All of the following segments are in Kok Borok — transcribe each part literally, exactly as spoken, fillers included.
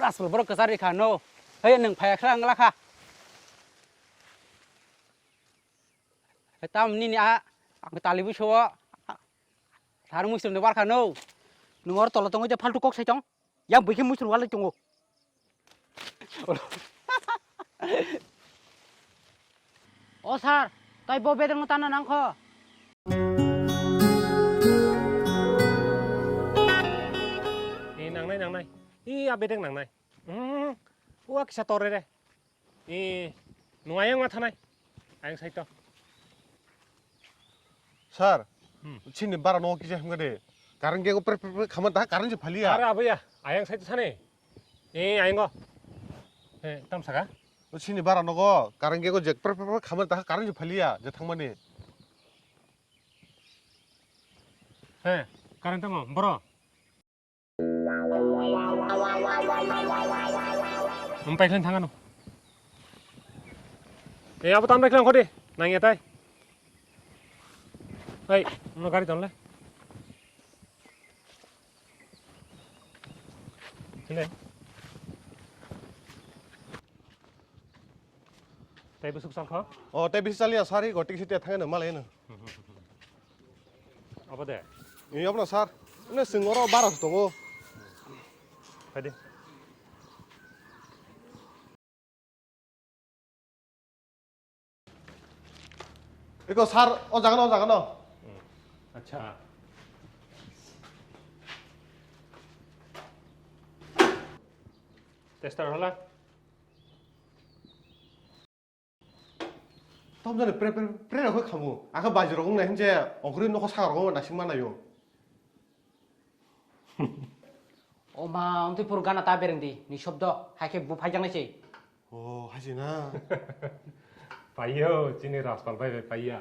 tasbol borok kwchar rikha no. Hei nwng phaiya khra wngla kha. Hei tam nini a ang tali buso o. Sar muitum ni barkha no. Nwng or tolo tongwi je faltu kok sai tong. Yang bwikhe muitum wal tongo. O sir, tai bo bedeng no tana nangkho. Ni nangnai nangnai. I a bedeng nangnai. Hmm, ua kisa tore re. I, nung ayang ma thanai. Ayang saito. Sir, hmm, chini bara no kisa himga de. Karang ge ko pre pre pre khaman ta karang je phalia. Ara abuya, ayang saito sani. I, ayang go. He, tam saka. Chini bara no go karang ge ko je pre pre pre khaman ta karang je phalia je thangmani. He, karang tamo, boro. Ang paikhlai thang ano. Eh, abo tam paikhlai khodi. Nang ya tai. Hai, no gari tonle. Sini. Tai busuk salkho? O, tai bisi chaliya sari go tik siti thangano malai no. Abo de. Ni abna sir. Ne sing oro bara tongo. Phaidi. Eko sir, o jaga no, o jaga no. Acha. Tester hola. Tom jani pre pre pre rok khamu. Akha bajrok wngnai hinje ongkhorwi nokho sagarok wngnai singma naio. O ma, omtwi pur gana ta bereng di, ni shobdo, hai khe bu phaijaknai se. O, hai se na. Paiyo, chini Rajpal bai bai paiya.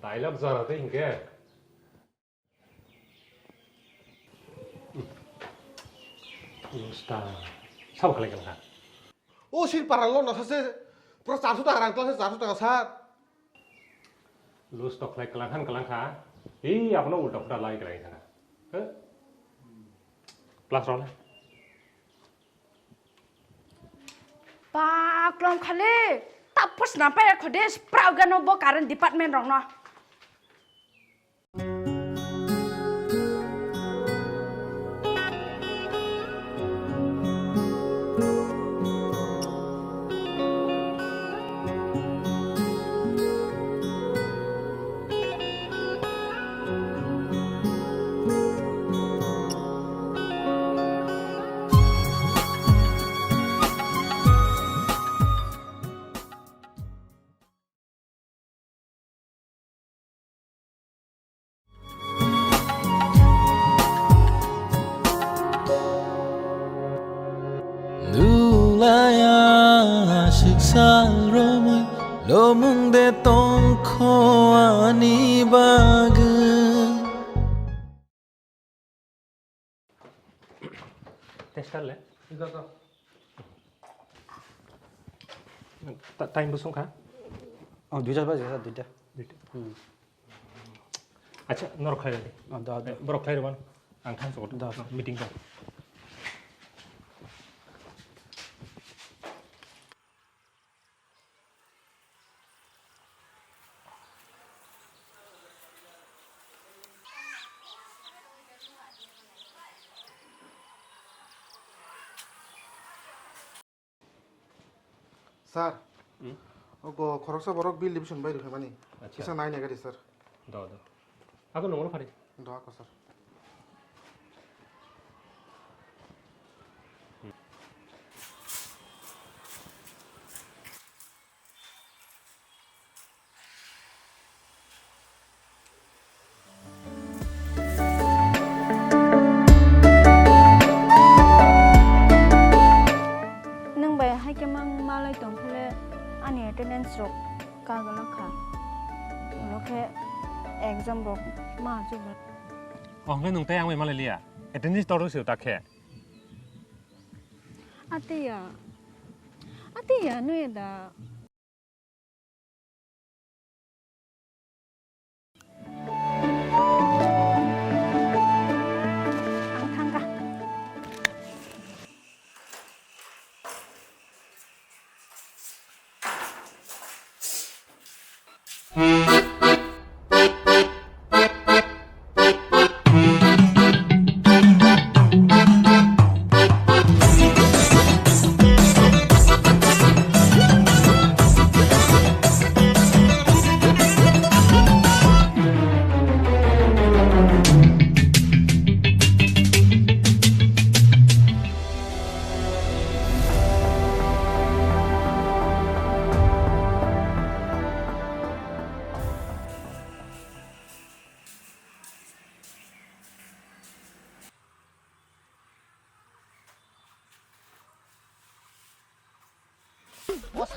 Dialogue jora tei hinkhe. Usta. Sabo khalai kala kha. O sir para lo nasa se. Pura charso taka rang tla se charso taka sir. Lus tok khlai kalang khan kalang kha. Hi abono ulta phuta lai khlai kha. He? Plus role. Paklom khale. Tapos nampai khode sprau gano bo current department rong no. Nulaya aswk sal romwi lomung de tongkho ani bagwi. Tester le? Iko to. Ta-, time bo songkha? Oh, duita baje, sir, duita. Duita. Hmm. Acha, norok khlai radi. Oh, da, da. Eh, borok khlai rwmano. Ang thang sogo. Da, sir. Meeting dong. Sir, hmm? Ogo khoroksa borok bill division bai rwkhaimani. Acha. Kisa nai nai gari, sir. Do, do. Ako nongol phari. Do ako, sir. Nwng bai hai khe mang malai tong phile ani attendance rok kagwlak kha. Ulo khe exam rok ma achuk. O hwnkhe nwng tei ang bai malai liya. Attendance torok se ta khe. Atiya. Atiya, nui da. Ang thangkha.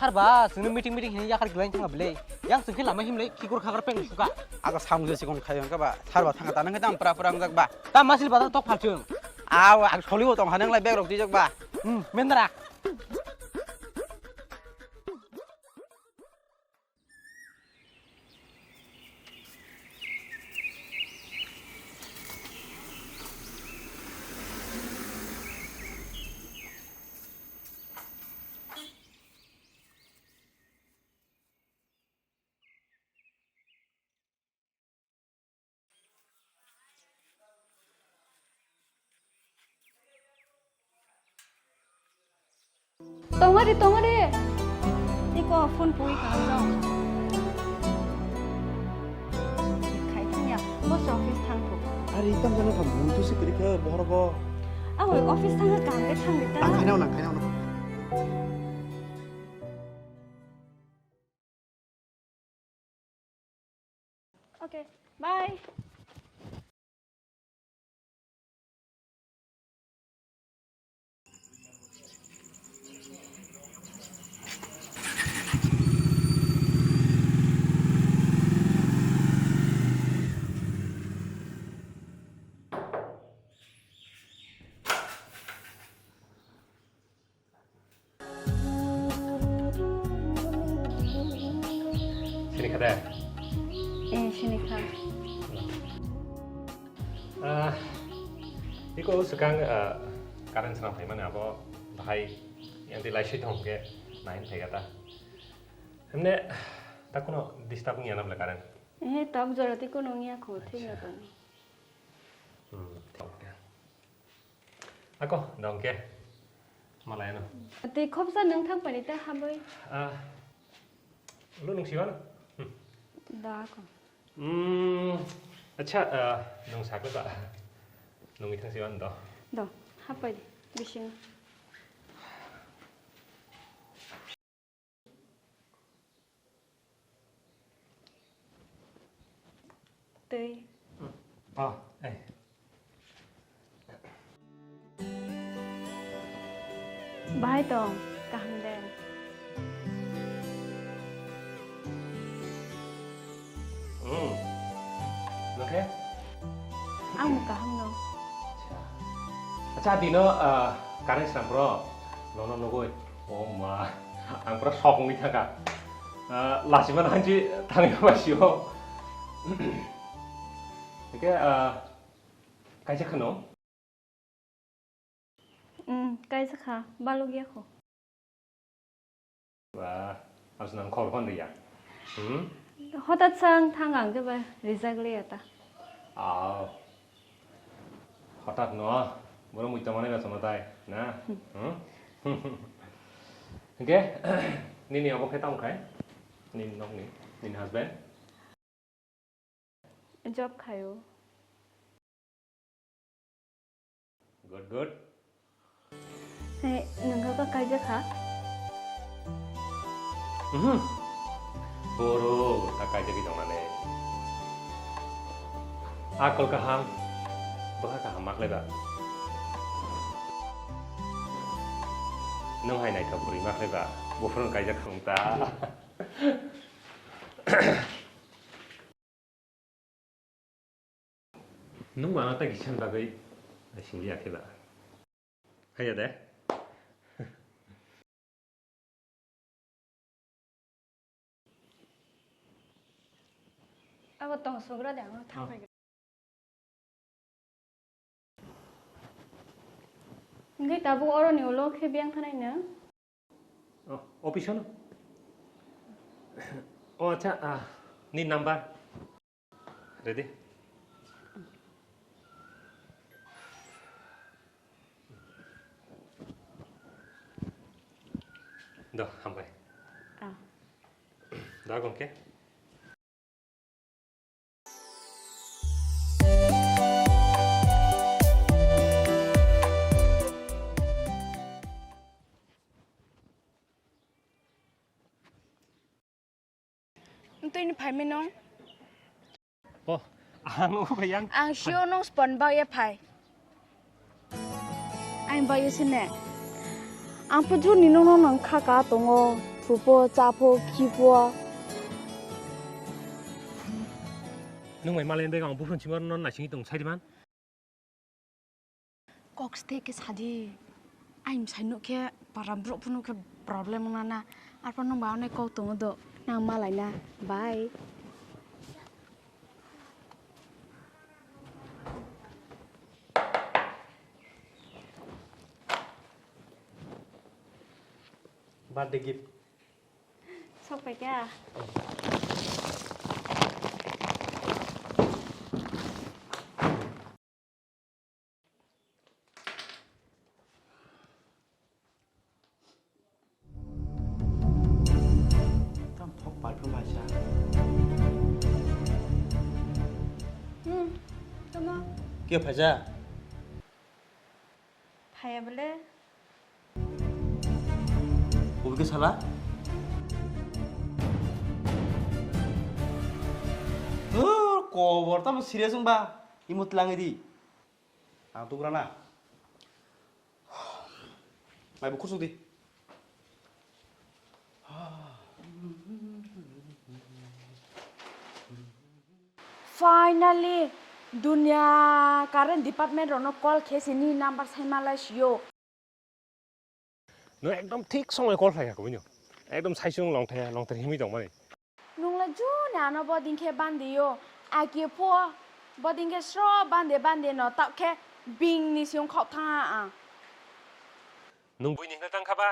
Sir ba, chwngno meeting meeting hinwi yakhar gwlai thangkha bwle. Yang chwng khe lama himlai khikur khakur peng suka. Aga samung je sikon khayo wngkha ba. Sir ba thangkha tanang khe tamo pura pura wngjak ba. Ta masil ba tok phalchung. Aw, ang solibo tong hanang lai bag rok twijak ba. Hmm, mendra. Tongari, tongari. Iko phone pui ka jong. Khai thangya, boss office thang thok. Ari tam jana tham bun tu si kri khe bohor go. Aw, office thang ka kam ke thang ta. Ang khaina na, khaina na. Okay, bye. Sini kha de? Eh, sini kha. Ah, iko swkang, ah, current swnam phaimani abo bahai yang di laiswi tong khe nain thaiga ta. Hemne ta kuno disturb wngya na bole current? Eh, tok jora tei kuno wngya kho, thik no tong. Hmm, thik khe. Ako, dong khe. Malai ano. Tei khopsa nung thang pani ta haboi. Ah, lu nung siwan? Hmm. Da ako. Hmm, acha, ah, nung sakle ba. Nung ithang siwan do. Do, hapai di, bising. Tei. Oh, eh. Bahai tong, kaham de. Hmm. Nokhe? Ang kaham no. Acha, dino, ah, current swnam bro. Nono nugui. Oh ma, ang pura shock wngwi thangkha. Ah, lachimano hansi thangwi ma sio. Hingke, ah, kaisa kheno? Hmm, kaisa kha, balok ya kho. Ba, aswk nang khobor phone riya. Hmm? Hotat sa ang thang ang khe ba rijak le ya ta. Aw. Hotat no, boro muitu manai ba chwngno tai, na? Hmm? Hwnkhe, nini obo khe tamo khai? Nini nokni, nini husband? Job khaio. Good, good. Hey, nungkha ka kaijak kha? Mhm. Boro ta kaijagwi tongnani. Akol kaham, bwkha kaham ma khlaiba. Nwng hai naithok bwrwi ma khlaiba, buphuru kaijak kha wng ta. Nwng ano tei kisa bagwi singli ya khe ba? Haiya de. Abo tong sugra de, ang thang. Oh. Hingke tabuk oroni ulo khe biyang thanai no? Oh, office no? Oh, acha, ah, ni number. Ready? Do, hambai. Ah. Da, gongke. Twi ni phai mano. Oh, ang bai yang. Ang sio nong spon ba ye phai. Ang bai ye sine. Ang pujur ni nong nong kha ka tongo. Phupo, chapho, khipo. Nwng bai malai bag ang buphang chimar non naisingwi tong saiman. Kok ste ke sadi. Ai msai nuk khe para bro phunu khe problem nana. Arpa nung ba onek kok tongo do. Nang malai na. Bye. Birthday gift. Sok pai kha. Tam thok pai phu mai sa. Hmm, tamo. Khe phaisa? Phaiya bole. Obo khe sala? Hur, kobor tamo serious wngba? Imo twlangwi di. Ang tugra na. Mai bo khusuk di. Finally, dunia current department rokno call khe sini number sai malai sio. Nwng ekdom thik somoi call khlai kha kubui no. Ekdom saisung longthai longthai himwi tongmani. Nwng le juni ano boding khe bandi yo. Aki pho boding khe sro bande bande no tak khe bing ni siyung khok thang a. Nwng bui ni hwnwi tang kha ba?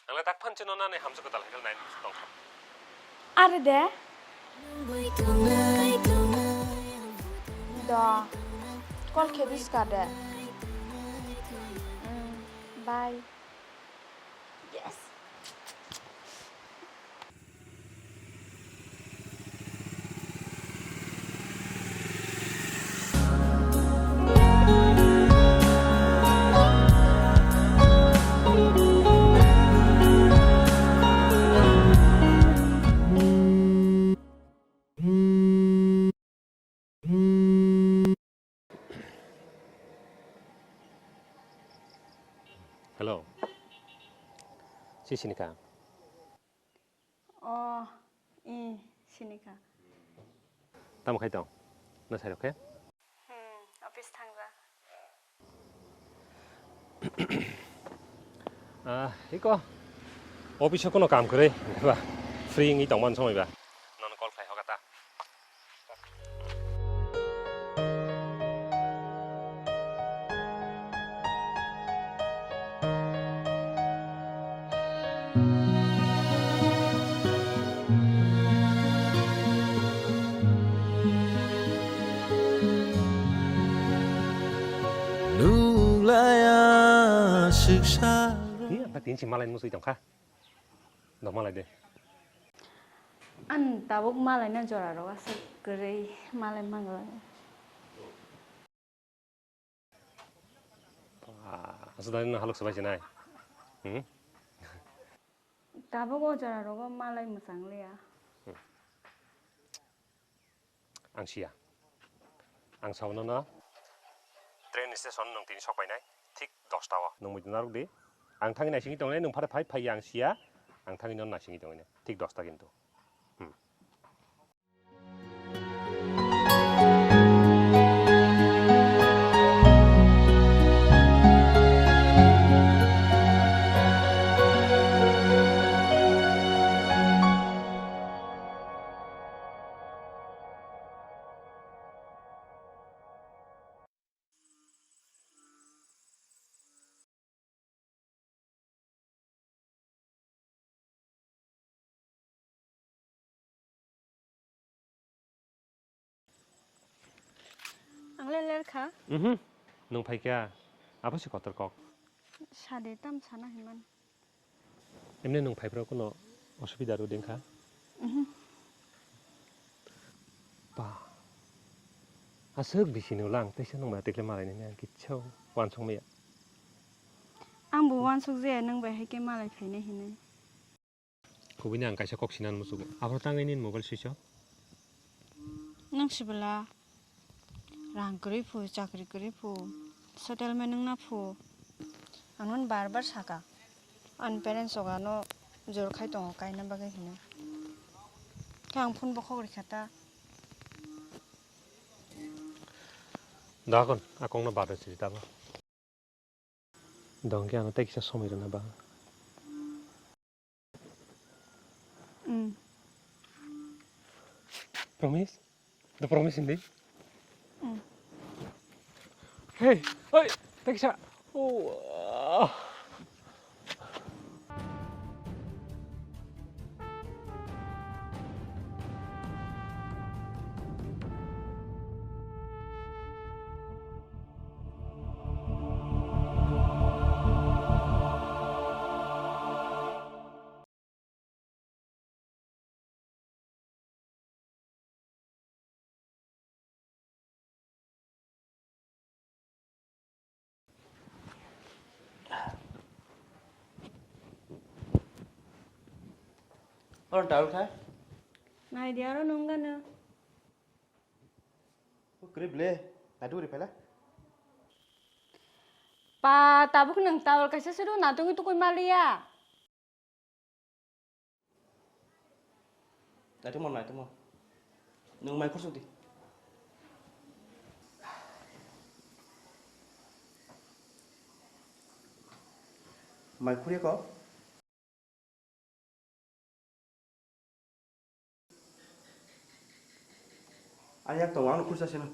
Ang le tak phan chino nani hamsa kwtal hai nai tong kha. Are de? Do. Call khe biska de. Mm, bye. Yes. Hello. Si sinikha? O, i, sinikha. Tamo khai tong? Na sai rok khe? Hmm, office thangja. Ah, iko. Office o kono kam kwrwi, ba. Free wngwi tongmani somoi ba. Nono call khlai hoka ta. Nulaya siksa. Hi, ang tak tin si malai musui tongkha. Dok malai de. An tabuk malai na jora roga se kwrwi malai mangla. Aswk dai nw halok swbai se nai. Hmm? Tabuk o jora rogo malai mwchang liya. Ang siya. Ang sao nono train station nwng tini sok painai thik dosta o. Nwng muitu narwk di. Ang thangwi naisingwi tongnai nwng phare phai phai ya ang siya. Ang thangwi nono naisingwi tongnai thik dosta kintu. Hmm. Ang le ler kha. Mhm. Nwng phai kha. Abo se kotor kok. Sade tam sana himan. Emne nwng phaiphra kuno osubida rw dengkha? Mhm. Ba. Aswk bisi no lang teisa nwng bai tikle malai nini ang kichau wansuk maya. Ang bo wansuk je nwng bai hai khe malai phainai hinwi. Kubui ni ang kaisa kok sinani musugo. Aphuru tangwi nini mobile switch off. Nwng sibwla rang kwrwi phu, chakri kwrwi phu, settlement wngna phu. Ang nono bar bar saka. Ani parents rok ano Jor khai tongo kaina bagwi hino. Khe ang phone bokhok rikha ta. Dakon, akongno baro siri tabo. Dongke ano tei kisa somoi rwna ba. Mm. Promise? The promise hindi? Mm. Hey, oi, tei kisa. Oh, ah. Oro towel kha? Nai di aro nung gana. O krip le, nadu ri pela. Pa, tabuk nung towel kaisa suru natung itu koi malia. Naitungmo, naitungmo. Nwng mai khurchuk di. Mai khurya kok. Ang yak tongo, ang khursa sino.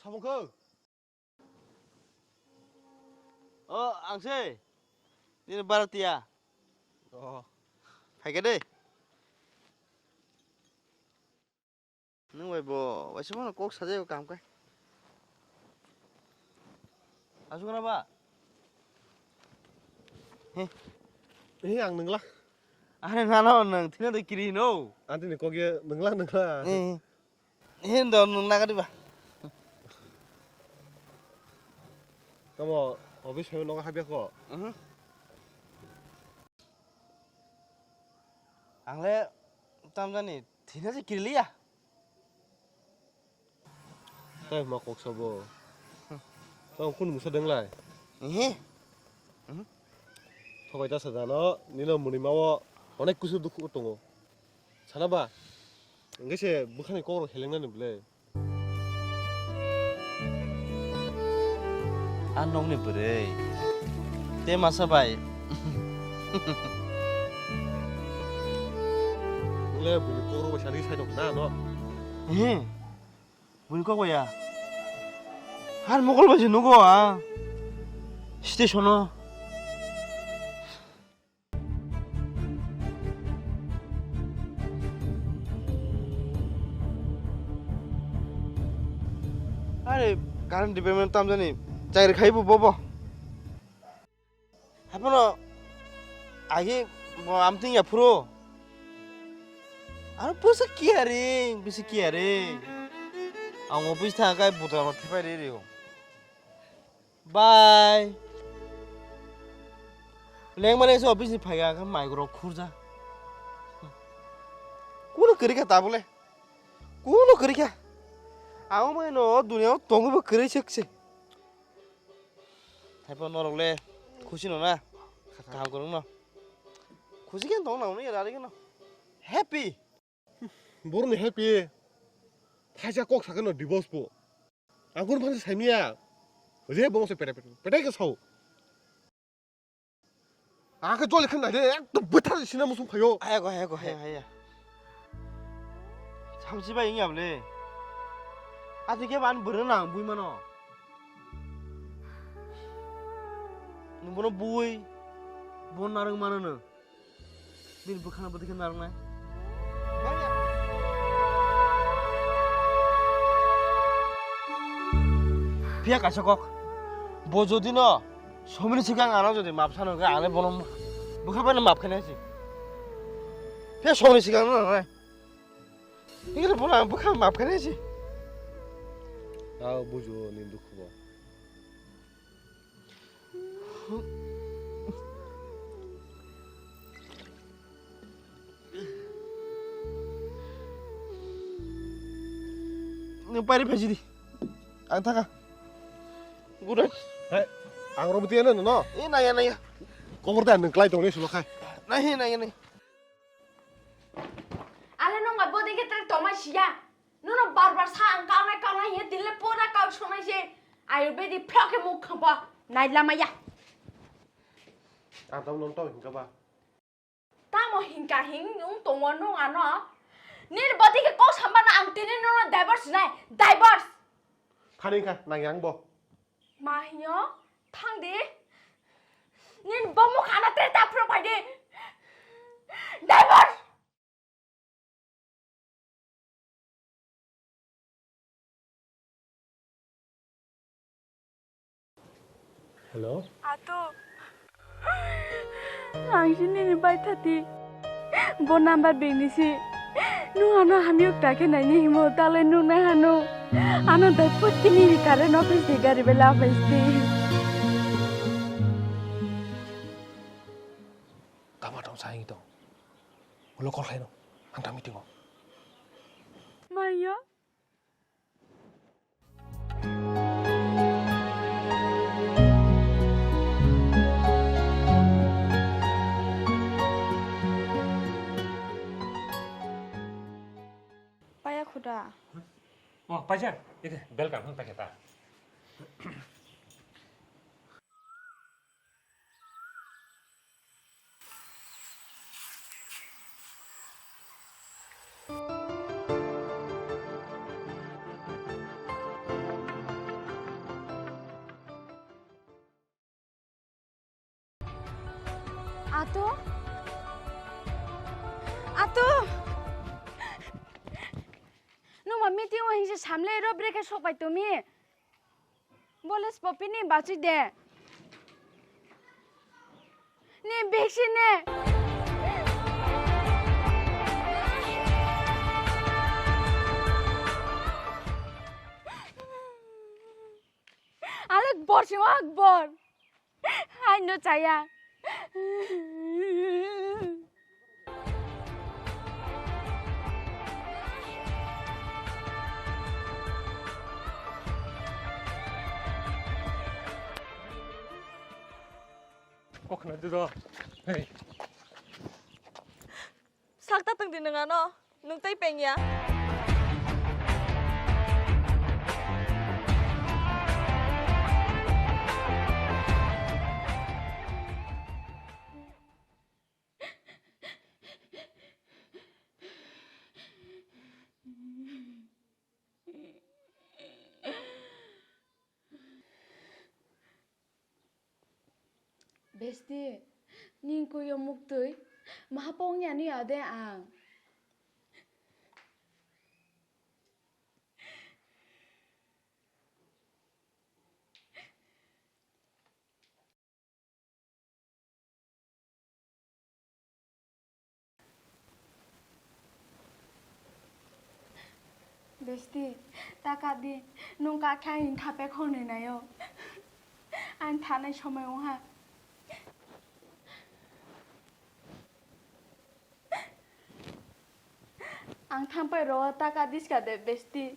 Samung khe? O, ang se. Nini Bharatiya. Oh. Phaikhe de. Nwng bai bo, waisa phano kok sajai o kam khe. Asuk na ba? He. He, ang nwngla. Are nano nwng thina de kiri no. Anti ni kok ye nwngla, nwngla. He. He, do nwng naga diba. Tamo, office phaio nogo habya ko? Mhm. Ang le tamjani thina se kirliya. Tai ma kok sabo. Tamo kun musa denglai. Ehe. Mhm. Thokai ta sajano nino muni mawo onek kusur dukhu tongo. Sana ba? Engke se bukhani kok rok heleng nani bwle. A nokni bwrwi. Te masa bai. Nole bini kok rok bai sari sai tong na no. He. Bini kok bai ya. Har mokol bai se nugo a. Station o. Are current department tamjani chakri khaibo bobo. Hapono agi bo amting ya phuru. Aro pusa kiya ring, bisi kiya ring. Ang office thang kai buta ma thepai ri rio. Bye. Lengmani se office ni phaiga khe mai grok khurja. Kuno kwrwi kha tabule. Kuno kwrwi kha. Ang mai no dunia o tongwi bo kwrwi sek se. Haipo norok le khusi no na. Kaham kwrwng no. Khusi khe tong nang ni rari no. Happy. Boroni happy. Thaisa kok sakhe no divorce bo. Ang kunu phansi saimya. Oje bo se pete pete. Pete ke sao. Ang khe joli khan naide ekdom bwthar sina musung phaio. Haya go, haya go, haya, haya. Samsi bai wngya bole. Ati khe ban bwrwi nang bui mano. Nwng bono bui. Bo narwk mano no. Bini bwkhano bo dikhe narwknai. Ya kaisa kok. Bo jodi no somni sikang ano jodi map sano ga ale bono bukha bana map khane si. He somni sikang no nai. Ingre bono bukha map khane si. Ah, bujo ni dukhu bo. Nwng pairi phaisidi. Ang thaka. Gurang. Hai, ang romti ano no. Eh, naya, naya. Kobor da nwng klai tongni sulo khai. Nahi, naya, naya. Ale nung ma bodi ke trek toma siya. Nono bar bar sa ang kaunai kaunai hiye dile pura kau sonai se. Ayurvedic phlok ke muk khamba. Nai lama ya. Ang tamo nong tau hingka ba. Tamo hingka hing nung tongo nung ano. Nini bodi ke kok samba na ang tini nono divorce nai. Divorce. Thani kha nang yang bo. Ma hiyo? Thang di. Nini bomo khana tre ta phro pai di. Divorce. Hello? Ato. Ang si nini bai thati. Bo number bini si. Nung ano hamyuk ta khe naini himo talai nung nai hanu. Ano dai put kini ni current office ni gari bela office di. Tama tong sa hing tong. Ulo call khlaino. Ang ta meeting o. Maya. Paya khuda. Oh, paisa. Ide, welcome, paisa ta. Ato? Ato? Numa meeting o hingse samle ro breke sopai tumi. Boles popini bachwi de. Ni biksi ne. Alek bor sima bor. Hai no chaya. Kok khna di do. Hey. Sak ta tang di nang ano. Nung tei peng ya. Besti, ning kuyo muktwi, maha pong yani ade ang. Besti, ta ka di, nung ka khe ang thape khornwi naio. Ang thanai somai wngha. Ang thangpai ro ta ka diska de, besti.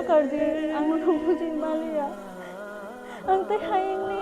Kardi, ang nono bujui maliya. Ang tei hayungni